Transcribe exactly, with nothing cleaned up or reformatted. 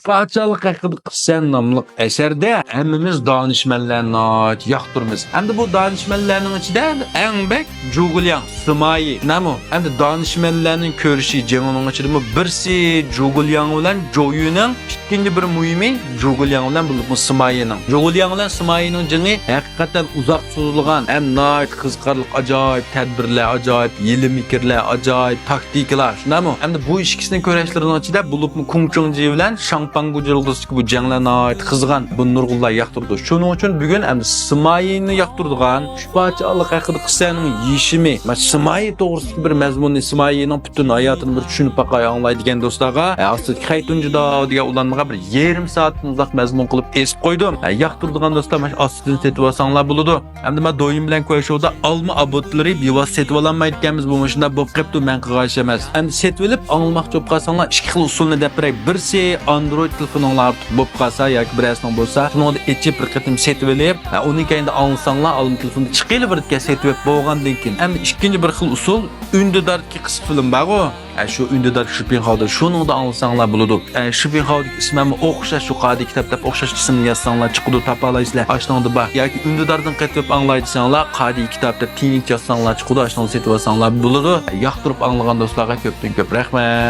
پادىشاھلىق ھەققىدە قىسسە ناملىق ئەسەردە ھەممىمىز دانىشمەنلەرنى ناھايىتى ياقتۇرىمىز. ئەمدى بۇ دانىشمەنلەرنىڭ ئىچىدە ئەڭ بەك جۇگۇلياڭ، سىمايى، نەمۇ؟ ئەمدى دانىشمەنلەرنىڭ كۆرۈشى جېڭىنىڭ ئىچىدىمۇ بىرسى جۇگۇلياڭ بىلەن جويۈنىڭ، ئىككىنچى بىر مۇھىمى جۇگۇلياڭ بىلەن بولۇپمۇ سىمايىنىڭ. جۇگۇلياڭ بىلەن سىمايىنىڭ جېڭى ھەقىقەتەن ئۇزاق سوزۇلغان ھەم ناھايىتى قىزىقارلىق، ئاجايىپ تەدبىرلەر، ئاجايىپ ھىيلە-مىكىرلەر، ئاجايىپ تاكتىكىلار، شۇنداقمۇ؟ ئەمدى بۇ ئىككىسىنىڭ كۈرەشلىرىنىڭ ئىچىدە بولۇپمۇ كۇڭ چېڭجى بىلەن شاڭ پاڭگۇ جۇلغىسىدىكى بۇ جەڭلەر ناھايىتى قىزغان، بۇ نۇرغۇنلار ياقتۇرىدۇ. شۇنىڭ ئۈچۈن بۈگۈن ئەمدى سىمايىنى ياقتۇرىدىغان ئۈچ پادىشاھلىق ھەققىدە قىسسەنىڭ يېشىمى، مانا سىمايى توغرىسىدىكى بىر مەزمۇننى، سىمايىنىڭ پۈتۈن ھاياتىنى بىر چۈشىنىپ باقاي، ئاڭلاي دېگەن دوستلارغا، ئە، ئاستىدىكى خەيتۇنجى داۋ دېگەن ئۇلانمىغا بىر يېرىم سائەتتىن ئۇزاق مەزمۇن قىلىپ ئېسىپ قويدۇم. ئە، ياقتۇرىدىغان دوستلار مانا شۇ ئاستىدىن سېتىۋالساڭلار بولىدۇ. ئەمدى مانا دويىن بىلەن كۇەشودا ئالما ئابوتلىرى بىۋاسىتە سېتىۋالالمايدىكەنمىز، بۇ مۇشۇنداق بولۇپ قېپتۇ، مەن قىلغان ئىش ئەمەس. ئەمدى سېتىۋېلىپ ئاڭلىماقچى بولۇپ قالساڭلار، ئىككى خىل ئۇسۇلنى دەپ بېرەي. بىرسى ئاندرويد تېلېفونۇڭلار بولۇپ قالسا ياكى بىرەرسىنىڭ بولسا، شۇنىڭدا ئېچىپ بىر قېتىم سېتىۋېلىپ، ھە، ئۇنى كەينىدە ئاڭلىساڭلار، ئالما تېلېفوندا چىقىۋېرىدىكەن سېتىۋېلىپ بولغاندىن كېيىن. ئەمدى ئىككىنچى بىر خىل ئۇسۇل، ئۈندىداردىكى قىسقا فىلىم بارغۇ، ھە، شۇ ئۈندىدار شىپىنخاۋدا، شۇنىڭدا ئاڭلىساڭلار بولىدۇ. ھە، شىپىنخاۋدىكى ئىسمى ھەممە ئوخشاش، شۇ قادىي كىتاب دەپ ئوخشاش ئىسىمنى يازساڭلار چىقىدۇ، تاپالايسىلەر. ئاشۇنىڭدا بار. ياكى ئۈندىداردىن قېتىۋېلىپ ئاڭلاي دېسەڭلار، قادىي كىتاب دەپ تىنچ يازساڭلار چىقىدۇ، ئاشۇنىڭدا سېتىۋالساڭلار بولىدۇ. ھە، ياقتۇرۇپ ئاڭلىغان دوستلارغا كۆپتىن كۆپ رەھمەت.